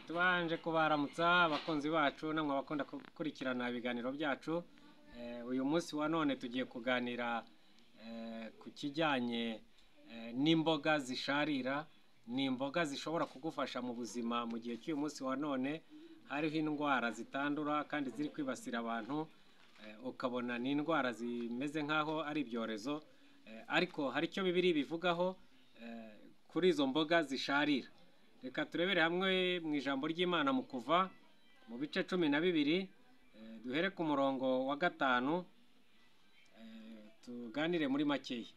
Tubanje kubaramutsa abakunzi bacu namwe abakunda gukurikirana ibiganiro byacu. Uyu munsi wa none tugiye kuganira ku kijyanye n'imboga zisharira. Ni imboga zishobora kugufasha mu buzima mu gihe cy'uyu munsi wa none hariho indwara zitandura kandi ziri kwibasira abantu, ukabona ni indwara zimeze nk'aho ari ibyorezo, ariko hari icyo Bibiliya ibivugaho kuri izo mboga zisharira. Reka turebere hamwe mu ijambo ry'Imana mu Kuva mu bice 12, duhere ku murongo wa 5, tuganire muri makeya.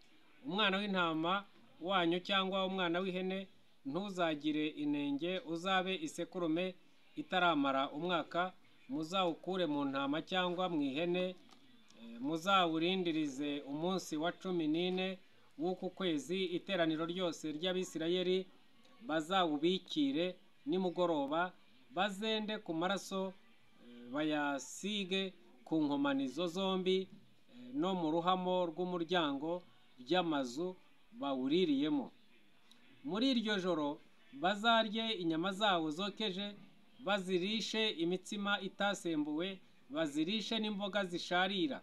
Umwana w'intama wanyu cyangwa umwana w'ihene ntuzagire inenge, uzabe isekurume itaramara umwaka, muzawukure mu ntama cyangwa mu ihene, muzawurindirize umunsi wa 14 w'uku kwezi, iteraniro ryose ry'Abisirayeli bazawubikire nimugoroba, bazende ku maraso bayasige ku nkomanizo zombi no mu ruhamo rw'umuryango by'amazu bawuririyemo. Muri iryo joro bazarye inyama zawo zokeje, bazirishe imitsima itasembuwe, bazirishe n'imboga zisharira.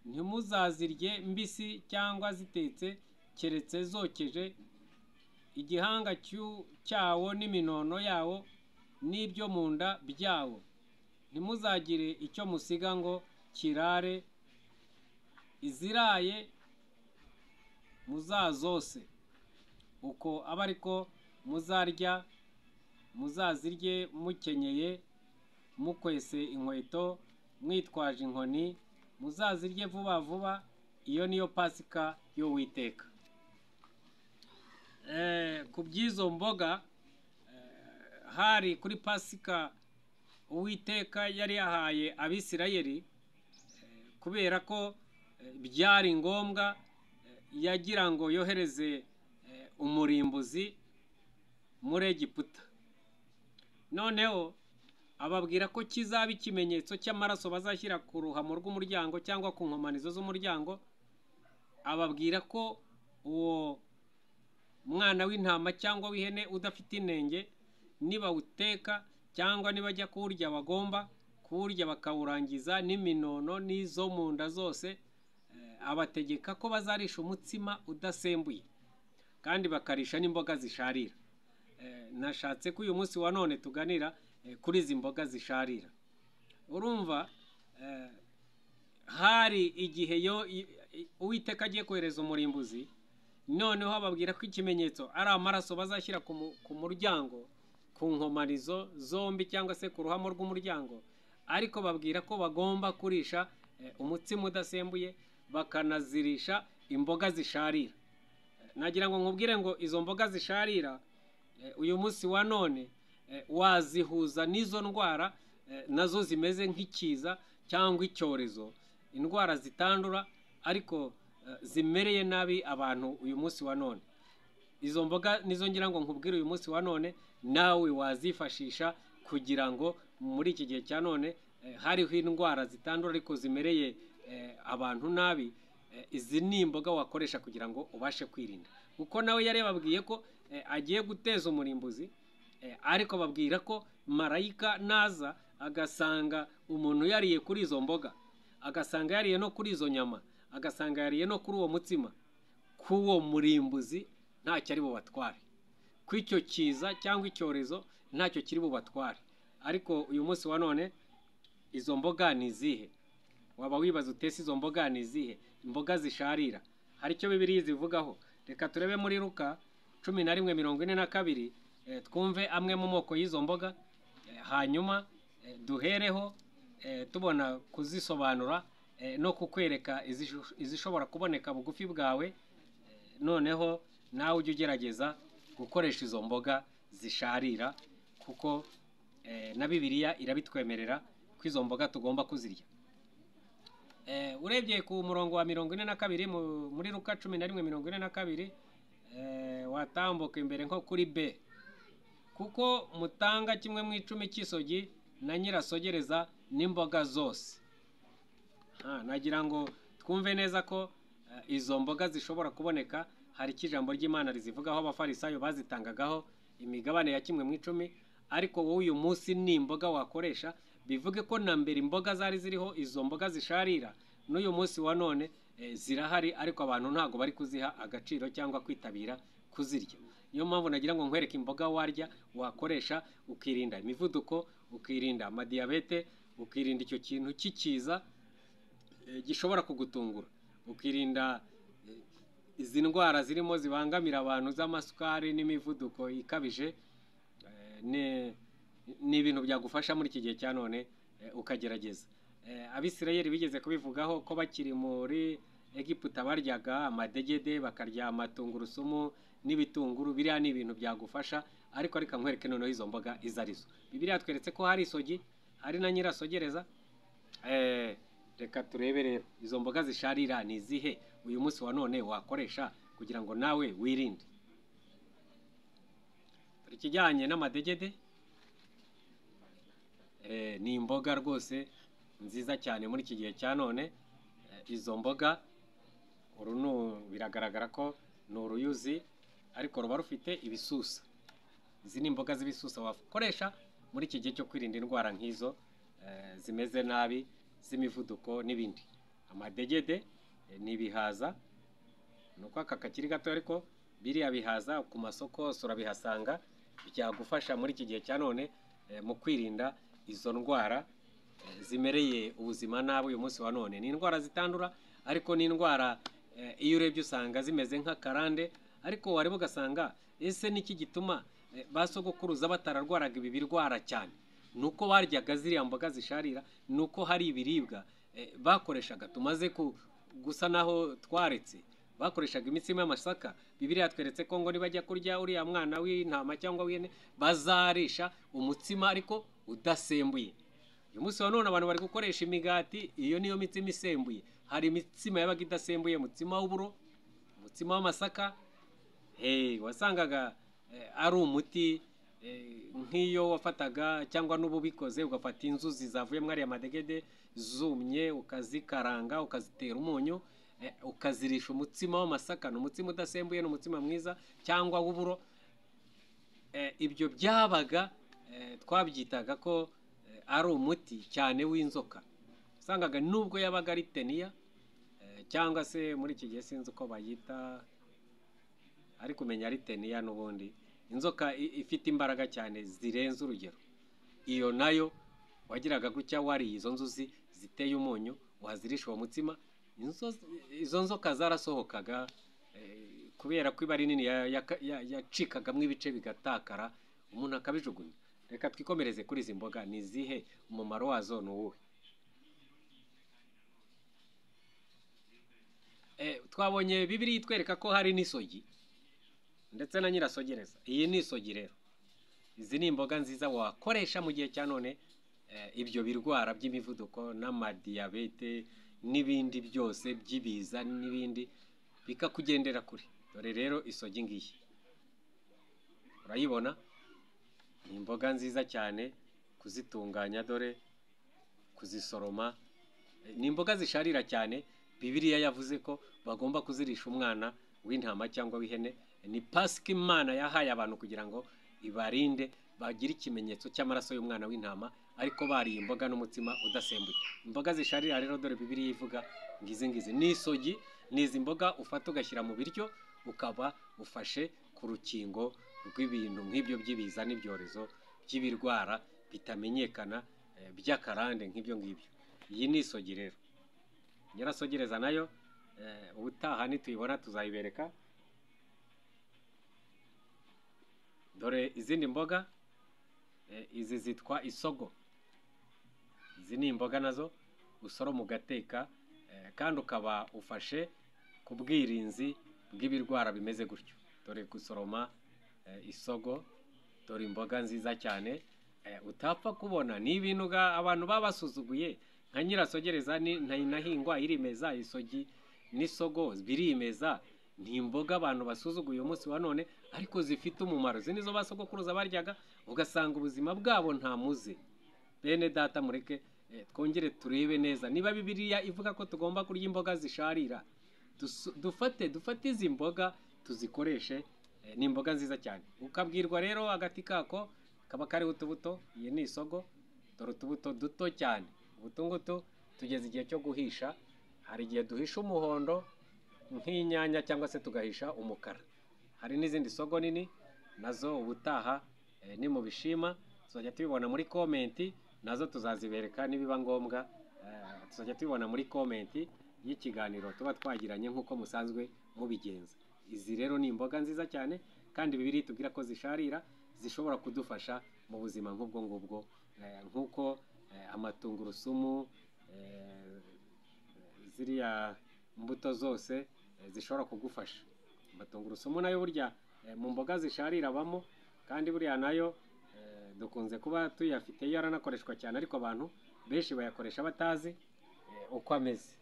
Ntimuzazirye mbisi cyangwa zitetse, keretse zokeje. Igihanga cyawo n'iminono yawo n'ibyo mu nda byawo ntimuzagire icyo musiga ngo kirare, iziraye muzazose. Uko abe ariko muzarya, muzazirye mukenyeye, mukwese inkweto, mwitwaje inkoni, muzazirye vuba vuba. Iyo niyo Pasika y'Uwiteka. Ku by'izo mboga, hari kuri Pasika Uwiteka yari yahaye Abisirayeli, kubera ko byari ngombwa, yagira ngo yohereze umurimbuzi muri Egiputa. Noneho ababwira ko kizaba ikimenyetso cy'amaraso bazashyira ku ruhamo rw'umuryango cyangwa ku nkomanizo z'umuryango. Ababwira ko uwo mwana w'intama cyangwa w'ihene udafite inenge nibawuteka cyangwa nibajya kuwurya bagomba kuwurya bakawurangiza n'iminono n'izo mu nda zose. Abategeka ko bazarisha umutsima udasembuye kandi bakarisha n'imboga zisharira. Nashatse ko uyu munsi wa none tuganira kuri izi mboga zisharira. Urumva, hari igihe yo Uwiteka agiye kohereza umurimbuzi, noneho ababwira ko ikimenyetso ari amaraso bazashyira ku muryango, ku nkomanizo zombi cyangwa se ku ruhamo rw'umuryango, ariko babwira ko bagomba kurisha umutsima udasembuye, bakanazirisha imboga zisharira. Nagira ngo nkubwire ngo izo mboga zisharira uyu munsi wa none wazihuza n'izo ndwara nazo zimeze nk'ikiza cyangwa icyorezo, indwara zitandura ariko zimereye nabi abantu uyu munsi wa none. Izo mboga nizo ngira ngo nkubwire uyu munsi wa none, nawe wazifashisha kugira ngo muri iki gihe cya none hariho indwara zitandura ariko zimereye abantu nabi. Izi ni imboga wakoresha kugira ngo ubashe kwirinda, kuko nawe yari yababwiye ko agiye guteza umurimbuzi, ariko babwira ko marayika naza agasanga umuntu yariye kuri izo mboga, agasanga yariye no kuri izo nyama, agasanga yariye no kuri uwo mutsima, k'uwo murimbuzi ntacyo ari bubatware, kw'icyo kiza cyangwa icyorezo ntacyo kiri bubatware. Ariko uyu munsi wa none izo mboga ni izihe? Waba wibaza utese izo mboga ni izihe? Imboga zisharira hari icyo Bibiliya zivugaho. Reka turebe muri Luka 11:42, twumve amwe mu moko y'izo mboga, hanyuma duhereho tubona kuzisobanura no kukwereka izishobora kuboneka bugufi bwawe. Noneho nawe ujye ugerageza gukoresha izo mboga zisharira, kuko na Bibiliya irabitwemerera ko izo mboga tugomba kuzirya. Urebye ku murongo wa 42 muri Luka 11:42, watambuka imbere nko kuri B, kuko mutanga kimwe mu 10 cy'isogi na nyirasogereza n'imboga zose. Nagira ngo twumve neza ko izo mboga zishobora kuboneka. Hari icyo ijambo ry'Imana rizivugaho, Abafarisayo bazitangagaho imigabane ya kimwe mu 10, Ariko wowe uyu munsi ni imboga wakoresha, bivuge ko na mbere imboga zari ziriho, izo mboga zisharira n'uyu munsi wa none zirahari, ariko abantu ntabwo bari kuziha agaciro cyangwa kwitabira kuzirya. Niyo mpamvu nagira ngo nkwereke imboga warya wakoresha ukirinda imivuduko, ukirinda amadiyabete, ukirinda icyo kintu cy'ikiza gishobora kugutungura, ukirinda izi ndwara zirimo zibangamira abantu z'amasukari n'imivuduko ikabije. Ni ibintu byagufasha muri iki gihe cya none ukagerageza. Abisirayeli bigeze kubivugaho ko bakiri muri Egiputa baryaga amadegede, bakarya amatungurusumu n'ibitunguru. Biriya ni ibintu byagufasha, ariko reka nkwereke noneho izo mboga izo arizo. Bibiliya yatweretse ko hari isogi, hari na nyirasogereza. Reka turebe rero izo mboga zisharira ni izihe uyu munsi wa none wakoresha kugira ngo nawe wirinde. Ikijyanye n'amadegede, ni imboga rwose nziza cyane muri iki gihe cya none. Izo mboga uru biragaragara ko ni uruyuzi, ariko ruba rufite ibisusa. Izi ni imboga z'ibisusa wakoresha muri iki gihe cyo kwirinda indwara nk'izo zimeze nabi z'imivuduko n'ibindi. Amadegede ni ibihaza, ni uko aka kakiri gato, ariko biriya bihaza ku masoko hose urabihasanga, byagufasha muri iki gihe cya none mu kwirinda izo ndwara zimereye ubuzima nabi uyu munsi wa none. Ni indwara zitandura, ariko ni indwara iyo urebye usanga zimeze nk'akarande, ariko wareba ugasanga ese niki gituma ba sogokuruza batararwaraga ibi birwara cyane? Ni uko baryaga ziriya mboga zisharira, ni uko hari ibiribwa bakoreshaga tumaze gusa naho twaretse. Bakoreshaga imitsima y'amasaka. Bibiliya yatweretse ko ngo nibajya kurya uriya mwana w'intama cyangwa w'ihene bazarisha umutsima ariko udasembuye. Uyu munsi wa none abantu bari gukoresha imigati, iyo niyo mitsima isembuye. Hari imitsima yabaga idasembuye, umutsima w'uburo, umutsima w'amasaka. Wasangaga ari umuti nk'iyo wafataga cyangwa n'ububikoze ugafata inzuzi zavuye muri ariya madegede zumye ukazikaranga ukazitera umunyu, ukazirisha umutsima w'amasaka. Ni umutsima udasembuye, ni umutsima mwiza, cyangwa w'uburo. Ibyo byabaga twabyitaga ko ari umuti cyane w'inzoka. Usangaga nubwo yabaga ari teniya cyangwa se muri iki gihe sinzi uko bayita, ariko umenya ari teniya n'ubundi inzoka ifite imbaraga cyane zirenze urugero. Iyo nayo wagiraga gutya wariye izo nzuzi ziteye umunyu wazirisha uwo mutsima, izo nzoka zarasohokaga kubera ko iba ari nini yacikagamo ibice bigatakara umuntu akabijugunya. Reka twikomereze kuri izi mboga, ni izihe, umumaro wazo ni uwuhe? Twabonye Bibiliya itwereka ko hari n'isogi ndetse na nyirasogereza. Iyi ni isogi rero. Izi ni imboga nziza wakoresha mu gihe cya none, ibyo birwara by'imivuduko n'amadiyabete n'ibindi byose by'ibiza n'ibindi bikakugendera kure. Dore rero isogi ngiyi urayibona, ni imboga nziza cyane kuzitunganya, dore kuzisoroma. Ni imboga zisharira cyane. Bibiliya yavuze ko bagomba kuzirisha umwana w'intama cyangwa w'ihene. Ni Pasika Imana yahaye abantu kugira ngo ibarinde, bagire ikimenyetso cy'amaraso y'umwana w'intama, ariko bariye imboga n'umutsima udasembuye. Imboga zisharira rero dore Bibiliya ivuga ngizi ngizi ni isogi. Ni izi mboga ufata ugashyira mu biryo, ukaba ufashe ku rukingo rw'ibintu nk'ibyo by'ibiza n'ibyorezo by'ibirwara bitamenyekana by'akarande nk'ibyo ngibyo. Iyi ni isogi rero. Nyirasogereza nayo ubutaha nituyibona tuzayibereka. Dore izindi mboga, izi zitwa isogo. Izi ni imboga nazo usoroma ugateka, kandi ukaba ufashe ku bwirinzi bw'ibirwara bimeze gutyo. Dore gusoroma isogo, dore imboga nziza cyane utapfa kubona. Ni ibintu abantu babasuzuguye nka nyirasogereza nahingwa irimeza, isogi n'isogo birimeza. Ni imboga abantu basuzuguye uyu munsi wa none, ariko zifite umumaro. Izi nizo basogokuruza baryaga, ugasanga ubuzima bwabo nta muze. Bene data, mureke twongere turebe neza niba Bibiliya ivuga ko tugomba kurya imboga zisharira. Dufate izi mboga tuzikoreshe, ni imboga nziza cyane. Ukabwirwa rero agati kako Kaba kariho utubuto. Iyi ni isogo, dore utubuto duto cyane. Utu ngutu tugeze igihe cyo guhisha. Hari igihe duhisha umuhondo nk'inyanya cyangwa se tugahisha umukara. Hari n'izindi sogo nini nazo ubutaha nimubishima tuzajya tubibona muri comment, nazo tuzazibereka nibiba ngombwa. Tuzajya tubibona muri comment y'ikiganiro tuba twagiranye nk'uko musanzwe mubigenza. Izi rero ni imboga nziza cyane, kandi Bibiliya itubwira ko zisharira, zishobora kudufasha mu buzima nk'ubwo ngubwo, nk'uko amatungurusumu, ziriya mbuto zose zishobora kugufasha. Amatungurusumu nayo burya mu mboga zisharira abamo, kandi buriya nayo dukunze kuba tuyafite, yo aranakoreshwa cyane, ariko abantu benshi bayakoresha batazi uko ameze.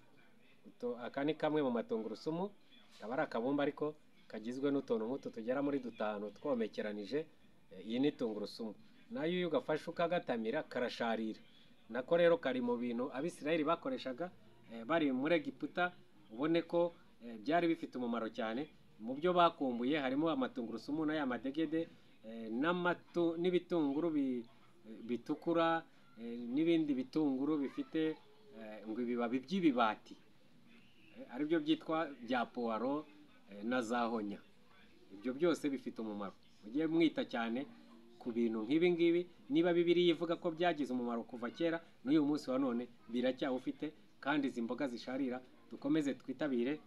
Aka ni kamwe mu matungurusumu, kaba ari akabumba ariko kagizwe n'utuntu nk'utu tugera muri dutanu twomekeranije. Iyi ni tungurusumu, nayo iyo ugafashe ukagatamira karasharira. Nako rero kari mu bintu Abisirayeli bakoreshaga bari muri Egiputa, ubone ko byari bifite umumaro cyane. Mu byo bakumbuye harimo amatungurusumu n'aya madegede, n'ibitunguru bitukura, n'ibindi bitunguru bifite ngo ibibabi by'ibibati, aribyo byitwa bya puwaro na za honya. Ibyo byose bifite umumaro. Mujye mwita cyane ku bintu nk'ibi ngibi. Niba Bibiliya ivuga ko byagize umumaro kuva kera, n'uyu munsi wa none biracyawufite. Kandi izi mboga zisharira dukomeze twitabire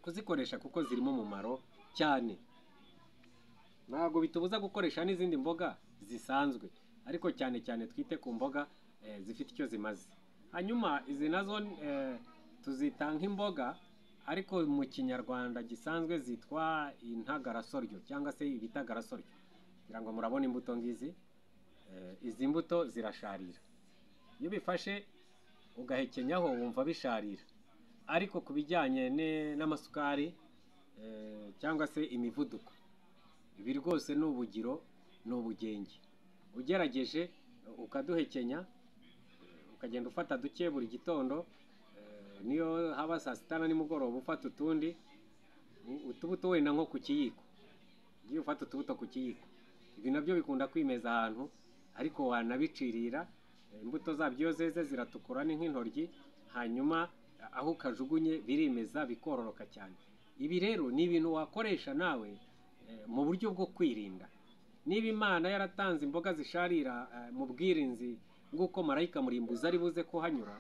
kuzikoresha kuko zirimo umumaro cyane. Ntabwo bitubuza gukoresha n'izindi mboga zisanzwe, ariko cyane cyane twite ku mboga zifite icyo zimaze. Hanyuma izi nazo tuzita nk'imboga, ariko mu Kinyarwanda gisanzwe zitwa intagarasoryo cyangwa se ibitagarasoryo. Kugira ngo murabona imbuto ngizi, izi mbuto zirasharira. Iyo ubifashe ugahekenyaho wumva bisharira, ariko ku bijyanye n'amasukari cyangwa se imivuduko, ibi rwose ni ubugiro, ni ubugenge. Ugerageje ukaduhekenya, ukagenda ufata duke buri gitondo, niyo haba saa sita na nimugoroba ufata utundi utubuto wenda nko ku kiyiko, ugiye ufata utubuto ku kiyiko. Ibi nabyo bikunda kwimeza ahantu, ariko wanabicirira. Imbuto zabyo iyo zeze ziratukura ni nk'intoryi, hanyuma aho ukajugunye birimeza bikororoka cyane. Ibi rero ni ibintu wakoresha nawe mu buryo bwo kwirinda. Niba Imana yaratanze imboga zisharira mu bwirinzi bw'uko marayika murimbuzi ari buze kuhanyura,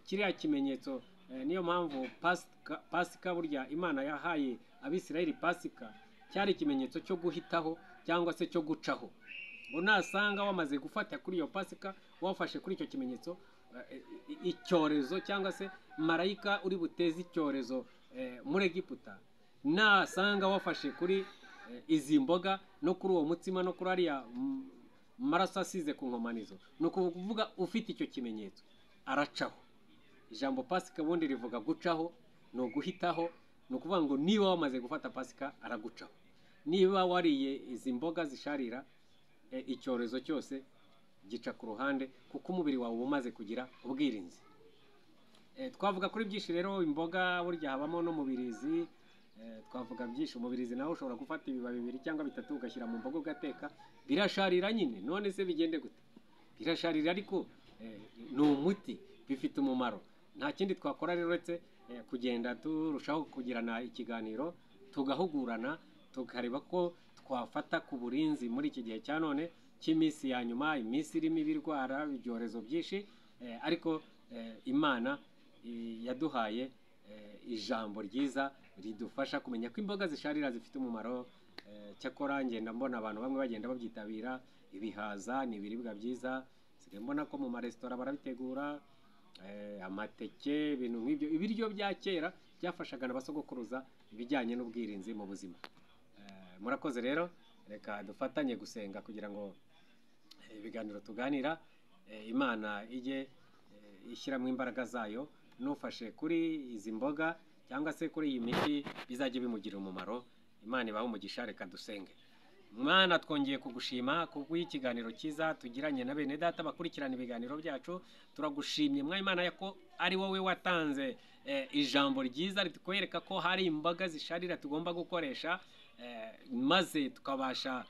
kiriya kimenyetso, niyo mpamvu Pasika burya Imana yahaye Abisirayeli Pasika cyari ikimenyetso cyo guhitaho cyangwa se cyo gucaho. Ngo nasanga wamaze gufata kuri iyo Pasika, wafashe kuri icyo kimenyetso, icyorezo cyangwa se marayika uri buteze icyorezo muri Egiputa, nasanga wafashe kuri izi mboga no kuri uwo mutsima no kuri ariya maraso asize ku nkomanizo, ni ukuvuga ufite icyo kimenyetso aracaho. Ijambo Pasika ubundi rivuga gucaho, ni uguhitaho, ni ukuvuga ngo niba wamaze gufata Pasika aragucaho. Niba wariye izi mboga zisharira, icyorezo cyose gica ku ruhande, kuko umubiri wawe uba umaze kugira ubwirinzi. Twavuga kuri byinshi rero. Imboga burya habamo n'umubirizi, twavuga byinshi. Umubirizi nawe ushobora gufata ibibabi bibiri cyangwa bitatu ugashyira mu mboga ugateka, birasharira nyine. None se bigende gute? Birasharira, ariko ni umuti, bifite umumaro. Nta kindi twakora rero uretse kugenda turushaho kugirana ikiganiro, tugahugurana, tukareba ko twafata ku burinzi muri iki gihe cya none cy'iminsi ya nyuma, iminsi irimo ibirwara, ibyorezo byinshi, ariko Imana yaduhaye ijambo ryiza ridufasha kumenya ko imboga zisharira zifite umumaro. Cyakora ngenda mbona abantu bamwe bagenda babyitabira. Ibihaza ni ibiribwa byiza, nsigaye mbona ko mu maresitora barabitegura, amateke, ibintu nk'ibyo. Ibiryo bya kera byafashaga na basogokuruza ibijyanye n'ubwirinzi mu buzima. Murakoze rero, reka dufatanye gusenga kugira ngo ibiganiro tuganira, Imana ijye ishyiramo imbaraga zayo, nufashe kuri izi mboga cyangwa se kuri iyi miti bizajye bimugirira umumaro. Imana ibahe umugisha. Reka dusenge. Mwana, twongeye kugushima kubw'ikiganiro cyiza tugiranye na bene data bakurikirana ibiganiro byacu. Turagushimye mwa Imana ko ari wowe watanze ijambo ryiza ritwereka ko hari imboga zisharira tugomba gukoresha, maze tukabasha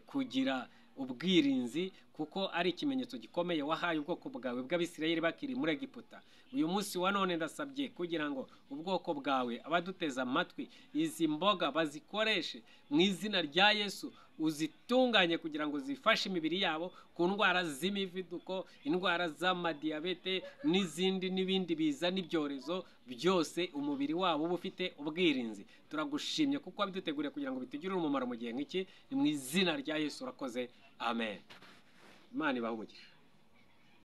kugira ubwirinzi, kuko ari ikimenyetso gikomeye wahaye ubwoko bwawe bw'Abisirayeli bakiri muri Egiputa. Uyu munsi wa none ndasabye kugira ngo ubwoko bwawe, abaduteze amatwi, izi mboga bazikoreshe mu izina rya Yesu, uzitunganye kugira ngo zifashe imibiri yabo ku ndwara z'imivuduko, indwara z'amadiyabete n'izindi n'ibindi biza n'ibyorezo byose, umubiri wabo uba ufite ubwirinzi. Turagushimye kuko wabiduteguriye kugira ngo bitugirire umumaro mu gihe nk'iki. Ni mu izina rya Yesu urakoze, amen. Imana ibahe umugisha.